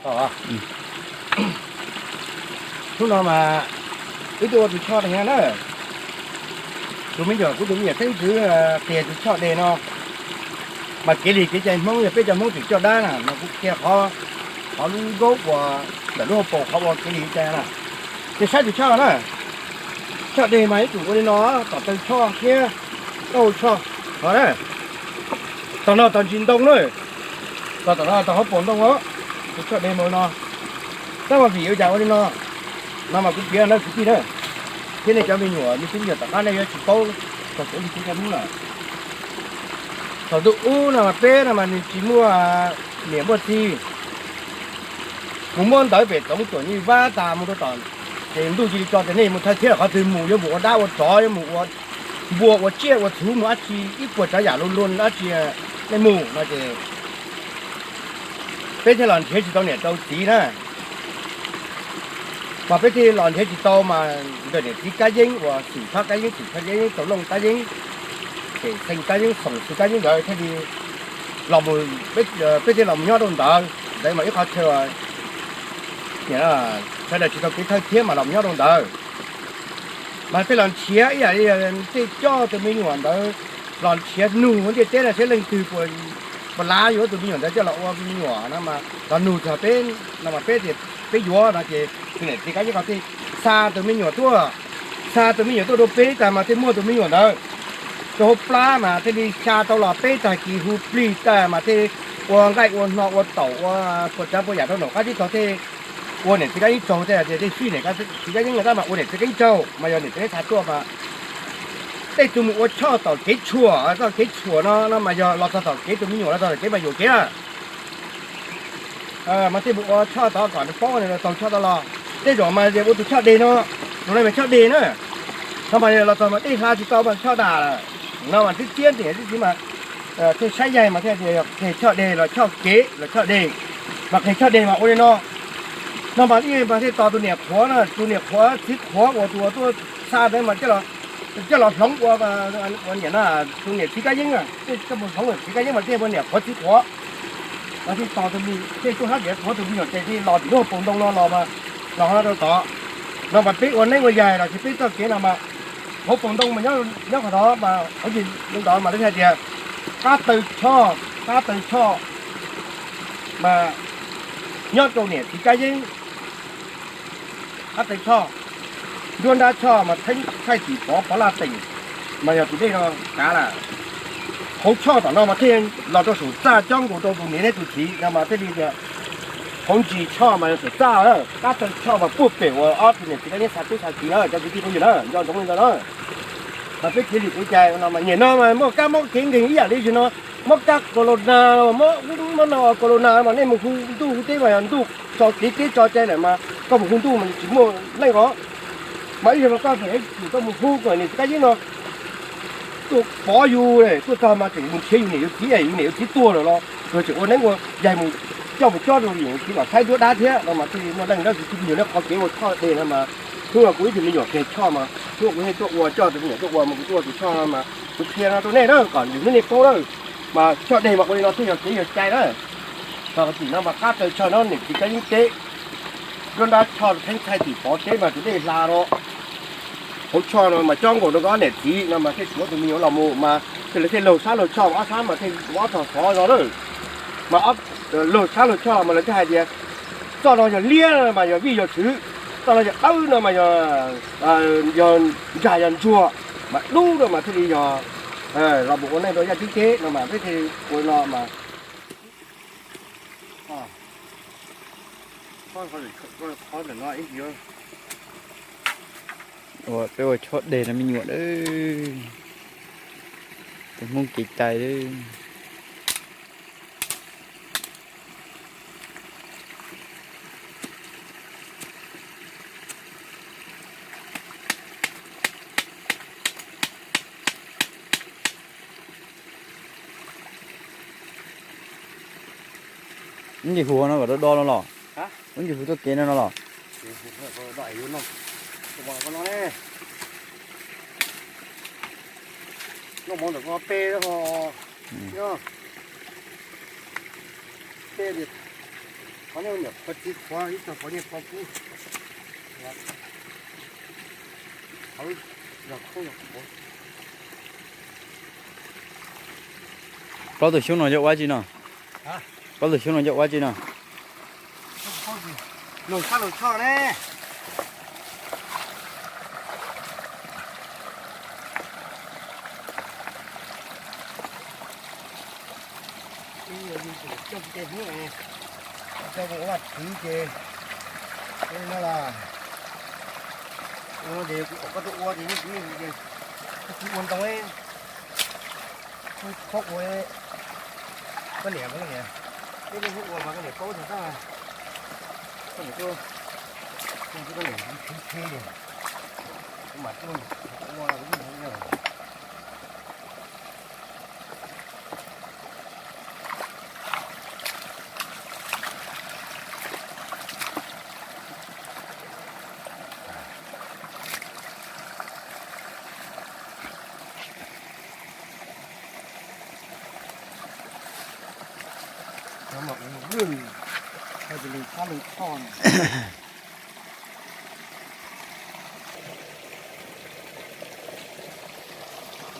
Hnub no mas wb tuaj ua tus choj deg na. Tus me nyuam, kuv tus me nyuam xeeb ntxwv qias tus choj deg no. Mas kev li kev cai Hmoob yog peb cov Hmoob tseem coj dab na, mas kuv qhia qhov, qhov lub nkaub uas ntawm lub hauv paus qhov ua kev li kev cai na. Ces saib tus choj na. Choj deg mas ib txwm ua li no, tom taw choj thiab taub hau choj no na. Tom no tom ntsis ntoo na, tom tom no tom hauv paus ntoo os. Tus choj deg mas ua no. Tab mas vim ua cas ua li no, no mas kuv piav na kwv tij na, thiab nej cov me nyuam me tub me nyuam tom qab nej yuav tsis paub txog kev li kev cai Hmoob lawm. Thaum ntuj ub no mas peb no mas nws tsis muaj niam muaj txiv, mus muab ntawv pem Txoov Tuam Nyij Vab tas mus rau tom, ces ntuj cia li tso tias nej mus thawj thiab, qhov twg mus yuav mus ua dab ua tsov, yuav mus ua npua ua tsiaj ua txhuv, mus dab tsi ib puas tsav yam luj luj dab tsi, nej mus no ces peb thiaj los nrhiav tsis tau niam tau txiv na. Mas peb thiaj los nrhiav tsis tau mas ntawm niam txiv Kab Yeeb uas xwm Thab Kab Yeeb, xwm Thab Yeeb, Tau Looj Kab Yeeb, ces Xeej Kab Yeeb, Xoom Xwm Kab Yeeb ntawd thiaj li los, peb thiaj los mus nyob rau ntawd. Ntawd mas ib qhov chaw sawv daws tsis tau kev thawj thiab mas los mus nyob rau ntawd. Mas tej los nrhiav ib yam li tej coj tus me nyuam ntawd los nrhiav nug ua ntiaj teb no seb leej twg puas lav yuav tus me nyuam ntawd coj los ua me nyuam no mas los nug txog peb no mas peb tias peb yuav no ces tus niam txiv Kab Yeeb ko thiaj xa tus me nyuam tuaj, xa tus me nyuam tuaj rau peb tas mas thiaj muaj tus me nyuam ntawd rau hauv plab mas thiaj li xa tau los peb tag kis hu plig tas mas thiaj ua nqaij ua hno ua taum ua puas tsav puas yam rau nraum qab teb tog thiaj ua niam txiv Kab Yeeb tsaug thiaj tias thiaj fij niam txiv Kab Yeeb no tab mas ua niam txiv Kab Yeeb tsaug mas yog niam txiv Kab Yeeb xa tuaj mas tej tus mus ua choj tom kev tshuam, txoj kev tshuam no no mas yog los txog tom kev tus me nyuam los txog tom kev mas yuam kev na. Mas thiaj mus ua choj tod kom nws paub nws taug choj tod los. Tej zaum mas ua tus choj deg no, tus no mas choj deg na. No mas los txog mas dej hla tsis tau mas choj dam lawm. No mas twb txiab ntiag tib si mas thiaj saib yaig mas thiaj tias yog qheg choj deg los choj kev los choj deg. Mas qheg choj deg mas ua li no. No mas ib mas thiaj tos tus niam qhuav na, tus niam qhuav txiv qhuav uas tus uas tuaj xa ntawd mas coj los hloov ua, ua niam na, tus niam txiv Kab Yeeb, coj mus hloov txiv Kab Yeeb mas thiaj ua niam qhuav txiv qhuav. Mas thiaj tos tus me, thiaj tuaj hab tias qhuav tus me nyuam tes thiaj los tim lub hauv paus ntoo no los mas los ho rau tod. No mas peb ua neeb ua yaig los sis peb txoj kev no mas hauv paus ntoo mas nyob qhov tod mas hauv ntsis ntoo tod mas lawv hais tias qab taw choj, qab taw choj mas nyob rau niam txiv Kab Yeeb. Qab taw choj, nruab nrab choj mas theeb thaij tim pov pov laj teem, mas yog tus dej no kav lawm. Hauv choj tom no mas thiaj los rau saum txaj cob nkaus rau tus niam thiab tus txiv no mas thiaj li tias hauv ntsis choj mas yog saum txaj, qab taw choj mas puag pem uas ob tug niam txiv Kab Yeeb xa tub xa kiv na cov kwv tij phooj ywg na, nco ntsoov li ntawd na. Mas peb kev li kev cai no mas nyem no mas muaj kab mob kev nkeeg ib yam li zaum no, mob kab corona, mob ub mob no corona mas nej mus hu ntuj hu teb mas yog ntuj tso kev teb tso cai lawm mas koj mus hu ntuj mas tsis muaj leej os. Mas ib zaug no koj tseem tsum koj mus hu kom niam txiv Kab Yeeb no tuaj pov yus, tuaj txog mas tseem mus nrhiav yus niam yus txiv, yus niam yus txiv tuag lawm los yog tseem ua neeb ua yaig mus coj mus cob rau yus niam yus txiv los saib nruab dab thiab no mas thiaj li muaj leej dab tsi tsis nyob qhov kev ua choj deg no mas hnub no kuv ib tug me nyuam qheg choj mas hnub no kuv thiaj tuaj ua coj tus me nyuam tuaj ua mas kuv tuaj ua tus choj no mas kuv qhia no rau nej na kom nej paub na. Mas choj deg mas ua li no thiaj yog kev yog cai na. Mas tim no mas qab taw choj no niam txiv Kab Yeeb teb, nruab nrab choj theeb thaij tim pov teb mas tus dej hla no. Hauv choj no mas cob nkaus rau koj ob niam txiv no mas thiaj suav tus me nyuam los mus mas thiaj li thiaj laug sab laug choj, ob sab mas thiaj ua ob tog xov no lawm. Mas laug sab laug choj mas lawv thiaj hais tias txoj no yog liab mas yog vij yog tswv, txoj no yog dawb no mas yog ntsag yog ntsuag, mas dub no mas thiaj li yog los mus ua neej rau yaj tib teb no mas peb thiaj ua no mas. Ua peb ua choj deg no me nyuam, tus Hmoob kev cai. Ub ntsis hu no kom do do no los? Ub ntsis hu txoj kev no no los? Pe, pe, Qhov no niam pog txiv qhuav ib tog pov niag pog kub. Plaub tug xyoob no yog ua tsi no? Plaub tug xyoob no yog ua tsi no? Loog sab loog tshoj ne. Coj kuv tej Hmoob, coj kuv ua vaj tswv ces, no las, no ces kuv kom koj tuaj ua ces yeej tsis yeej ces, koj tsis ua ntoo, txhob ua, koj niam, koj niam, peb lub ua mas koj niam paub tag, koj niam tuaj, koj niam txhib tsheb, kuv mam tuaj ua.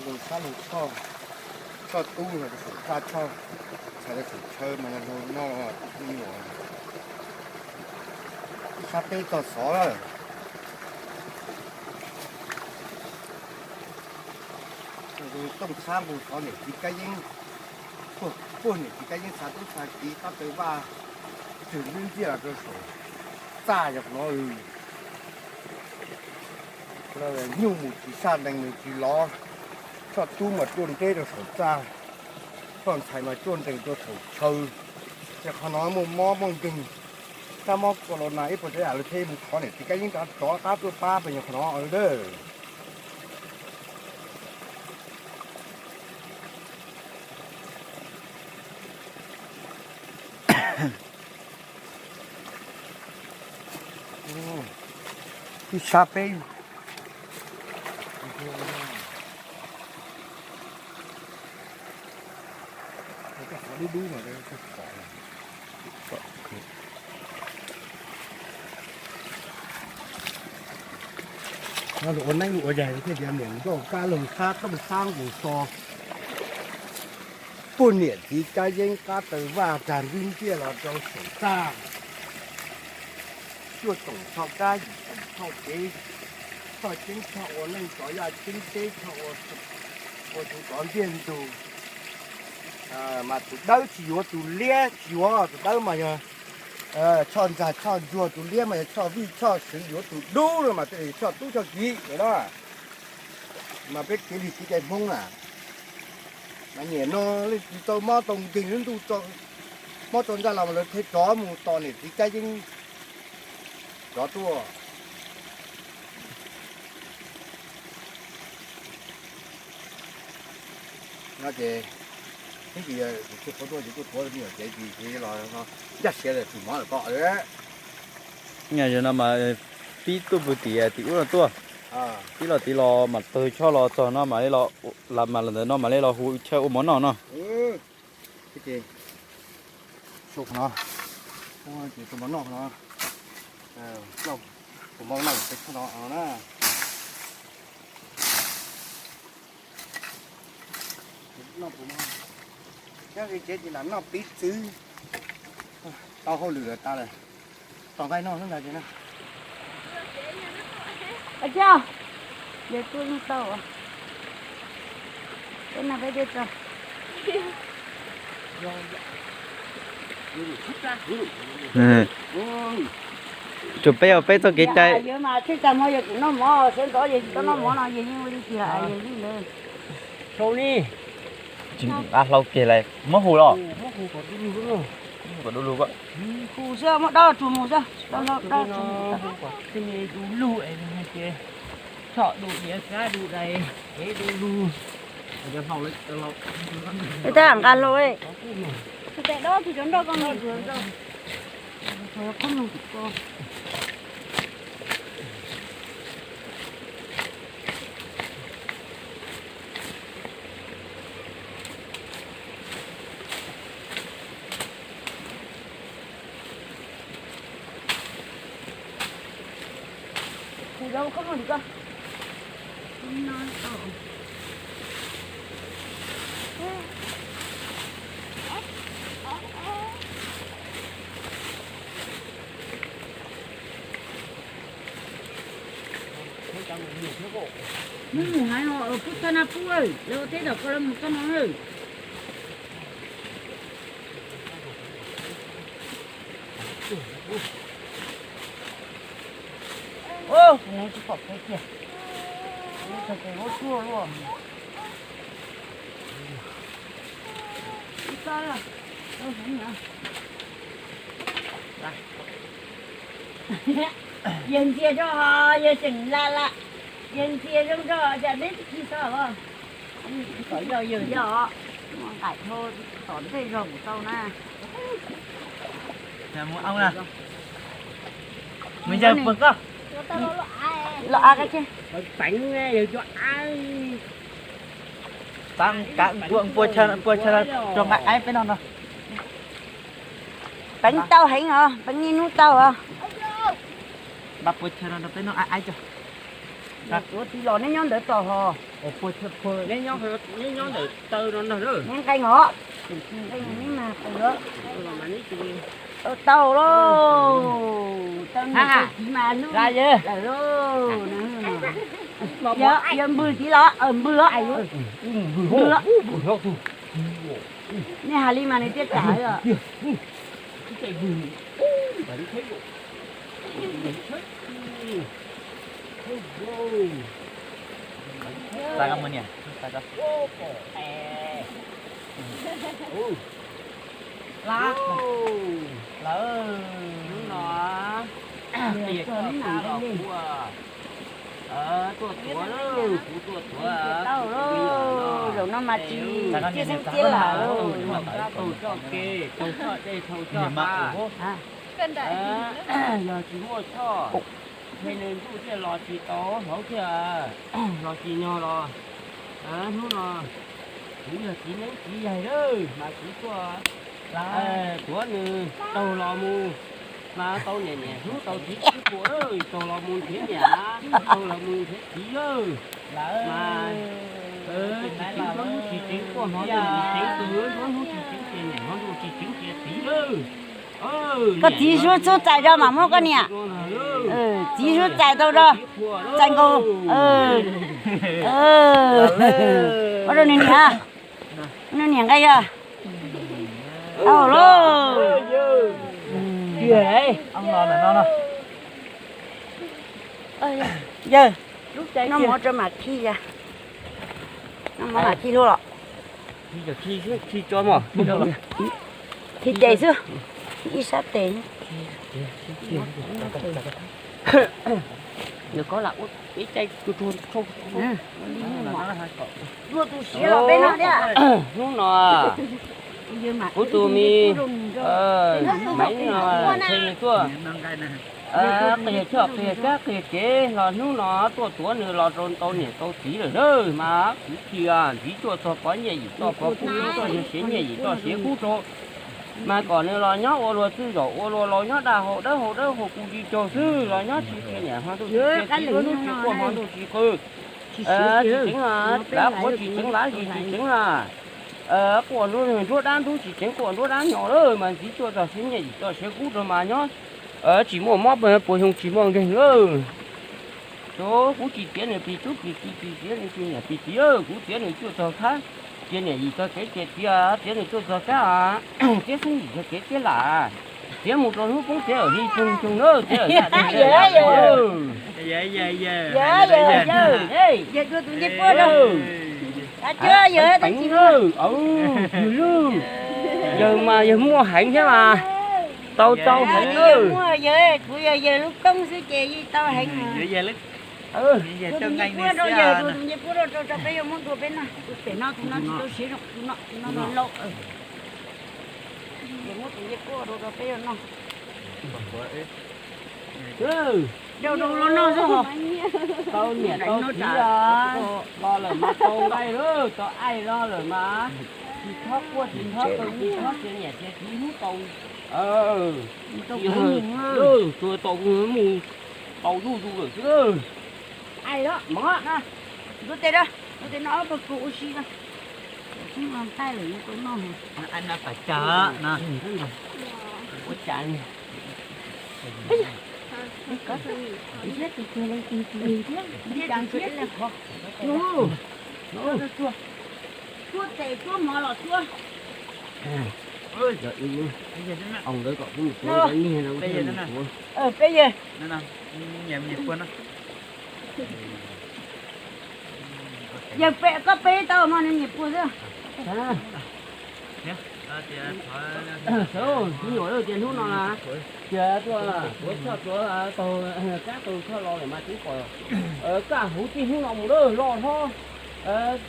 Loog sab loog tshoj, tshoj tub los rau saum txaj, tshoj ntxhais rau saum chaw mas yog loog noj tub tub nyuam. Ib sab teb txog xov lawm. Tooj txhab nqus xov niam txiv kab yeeb, puag niam txiv kab yeeb xa tub xa kiv qab taw vaj, tswm lub ntiaj los rau saum txaj yog qhov no. Nyuj mus tsis saj, ntees mus tsis lov, tshoj tub mas ruaj nreb rau saum txaj, tshoj ntxhais mas ruaj nrees rau saum chaw. Ces qhov no muaj mob muaj nkeeg, sab mob corona ib puas tsav yam lawv thiaj mus thov niam txiv kab yeeb rov rov qab tuaj pab peb yog qhov no lawm. Ib sab peb. No lus ua neeb lus ua yaig thiaj tias niam nkauj kab loog sab tooj sab nqus xov, puag niam txiv kab yeeb qab taw vaj, tag nrib ntiaj los rau saum txaj. Cuaj toom txhoj kab, yim toom txhoj kev, txhoj ceeb txhoj ua neej, txhoj yaj ceeb teb, txhoj ua tus tsov ntiag ntug. Mas tus dawb tsis yuav tus liab, tsis yuav tus dawb mas yog txhoj ntsag txhoj ntsuag, tus liab mas yog txhoj vij txhoj swv, yuav tus dub no mas thiaj li txhoj tub txhoj kiv na. Mas peb kev li kev cai Hmoob na, mas nyiam no leej twg tau mob tau nkeeg lub ntuj, mob tau ntsaj los mas lawv thiaj rov mus tos niam txiv kab yeeb rov tuaj. No ces, ib ntsis yog tus tsis qhuav tuaj ces tuaj tuav me nyuam cev ces ces los ncaj siav lawm tus mov lawm ko. Nyaj no mas pib tuaj pw tim tim ub no tuaj, pib los tid los mam pawg tshoj los txog no mam li los, mam los ntawm no mam li los hu chaw ua mov noj no. Ces tus mov noj no, tus mov noj peb tshoj no na. Nyob li tsev ces lam noj piv txwv, tau hauj lwm lawm tas lawm, tos nqaij noj xwb ntag ces na. Ua cas, yog tuaj yeej tau, peb no peb thiaj tau. Tsuas peb ua peb txoj kev cai. Yog mas txij tag hmo yog kuv noj mov, sawv ntxov yog tsis tau noj mov no yog yeej ua li tiag, yog li ntawd. Tsis nqa hlau kiag lawm, muab hu los? Hu kom du lug, hu xwb, muab dab tsuag mus xwb, dab tsuag mus. Txhoj du diav kab du dais, kev du lug. Tab nqa hlau, tab tus cov nroj ko. Yog koj mus ko. Mus mus hais os, pub txog na pub, lawv ua teb tom ko lawv mus txog no. Ub, kuv tsis pom kev kiag, kuv txog ces lub suab luaj. Yawg ntxias zog, yawg tseem la la, yawg ntxias zoo zog cas deb tsis khi xav os. Kom yog yawg yog os, muaj nqaim dhau tom ntej zog kuv tau na. Mus yawg puag koj. Los av, peev yawg cov av. Puag chaw rau nqa aib peb noj no. Peev tau heev os, peev niaj hnub tau os. Nqa puag chaw no rau peb noj aib tso. Tuav txiv los neb nyob ntawd tos hos. Neb nyob ntawm taw no no. Neb nqees os. Nqees neb mas tau. Tau lauj, tau niam tau txiv mas hlub lawm lauj. Yog npws txiv los, npws os. Nej hais li mas nws thiaj kam os. Lawv hnub no qias txog tab los kuv tuaj tuav, kuv tuaj tuav. Zaum no mas tsis txiaj xeeb txiaj lawm, taug txoj kev, taug txoj dej, taug txoj av. Yog tsis muaj choj, ntshe nws ntuj thiaj los tsis tau hauv thiab, los tsis nyog los. Hnub no kuv yog txiv neeb txiv yaig lawm mas kuv tuaj tuav nws taug los mus, mas tau niam niam hlub tau txiv txiv puas, taug los mus nrhiav niam, taug los mus nrhiav txiv lawm. Mas tsis tseev, hnub tsis tseev quaj hmov ntuj tsis tseev, hnub tsis tseev ces niam hmov ntuj tsis tseev ces txiv lawm. Koj txiv suab txhub txais rau mam muab koj niam. Txiv suab txais tau rau, txais nkaus. Muab rau nws niam. Nws niam nqe yog. Au lauj. Yawg, noj mov rau mam khi, noj mov mam khi luaj los. Khi ces xwb, ib sab tes. Yog koj lam ua ib caij tsuag tsuag. Dua tus siav los peb noj thiab. Hnub no kuv tus me Maiv no ntshe nws tuaj qias choj qias kab qias kev los hnub no tuaj tuav nws los rau tau niam tau txiv lawm na. Mas kuv tsis ntxiv cuaj txog pov nyiaj yim txoj pov kub rau, txoj siav nyiaj yim txoj siav kub rau. Mas kom nws los nyob ua luag txwj zaum ua luag laus nyob daj haus dawb haus dawb haus kuv tsis caug xwb, los nyob tsis qhia niam hmo ntuj tsis qhia txiv, hnub tsis quaj hmo ntuj tsis qw. Tsis tseev, lav quav tsis tseev, lav zis tsis tseev a. Quaj nruab dab ntub tsis tseev, quaj nruab dab nyom lawm mas ntxiv cuaj txog siav nyiaj yim txoj siav kub rau mas nyob tsis muaj mob puas xyoo tsis muaj nkeeg lawm. Kuv tsis tiav nws plig tub plig ki, tsis tiav nws plig niam plig txiv, kuv tiav nws cuaj txog thab, tiav niam yim txog kev tiav txiv, tiav nws cuaj txog kab, tiav xeeb yim txog kev tiav lam, tiav mus rau hnub poob tiav li tsoog tsoog na, tiav yawg, yawg, yawg, yawg, yawg, yawg, yawg, yawg mas yawg muaj heev thiab mas, tau tau heev. Kuv yog yawg lub koob xwb ces yeej tau heev. Tus ncej puab rau yawg, tus ncej puab rau rau peb yuav muab dua peb noj, tus pem no tus no tsis tau siav zoo, tus no tus no no lauj. Yawg muab tus ncej puab rau rau peb yuav noj. Rau rau los noj xwb hos. Tau niam tau txiv los lawm mas tau nqaij lawm, tau aij los lawm mas tsis txhob quaj tsis txhob kaw tsis txhob tiav niam tiav txiv hnub tau, tsuas tau mus tau zuj zus lawm xwb. Ai, mov, ntuv tes da, ntuv tes no ob pawg kuv ua si da. Tsis muaj nqaij lawm yuav tau noj. Ai no pam cag no. Ua cas li? Cuab tes cuab mov los cuab. Peb yawg. Yawg, koj peb tau mas nws nyiam puag xwb. Sawv, me nyuam, tias hnub no na, tias tuaj tuav choj tuav taug kab taug choj los lawm mas twb kom kaj huv tib hnub no mus lawm los hlob.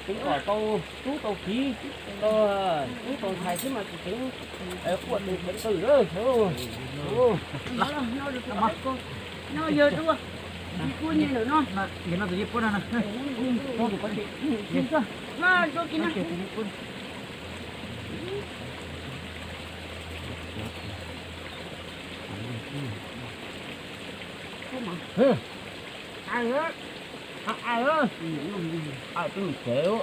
Twb kom tau tub tau kiv, tau tub tau ntxhais xwb mas tsis tseem quaj tus tseem qw lawm. No yawg tuaj, kuv niag ntawm no. Ai, twb mus tsev,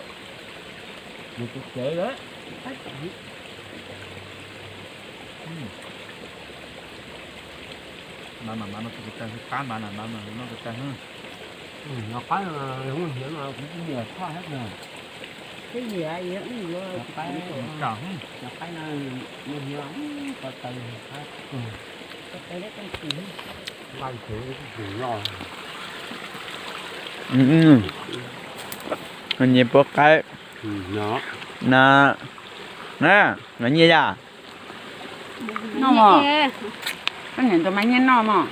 mus tsev lawm. Mas mas mas no tus tag, qab mas mas mas no tus tag. Nov qaib no, kuv kuj nyiam tshaj hab. Tej nyiam, qaib, nov qaib no, nws nyiam ko taw, nqaij tsev kuj tsis noj. Nws nyiam puab qaib. Na, na, nyiam yam. Noj mog. Koj niam tus mas nyiam noj mog.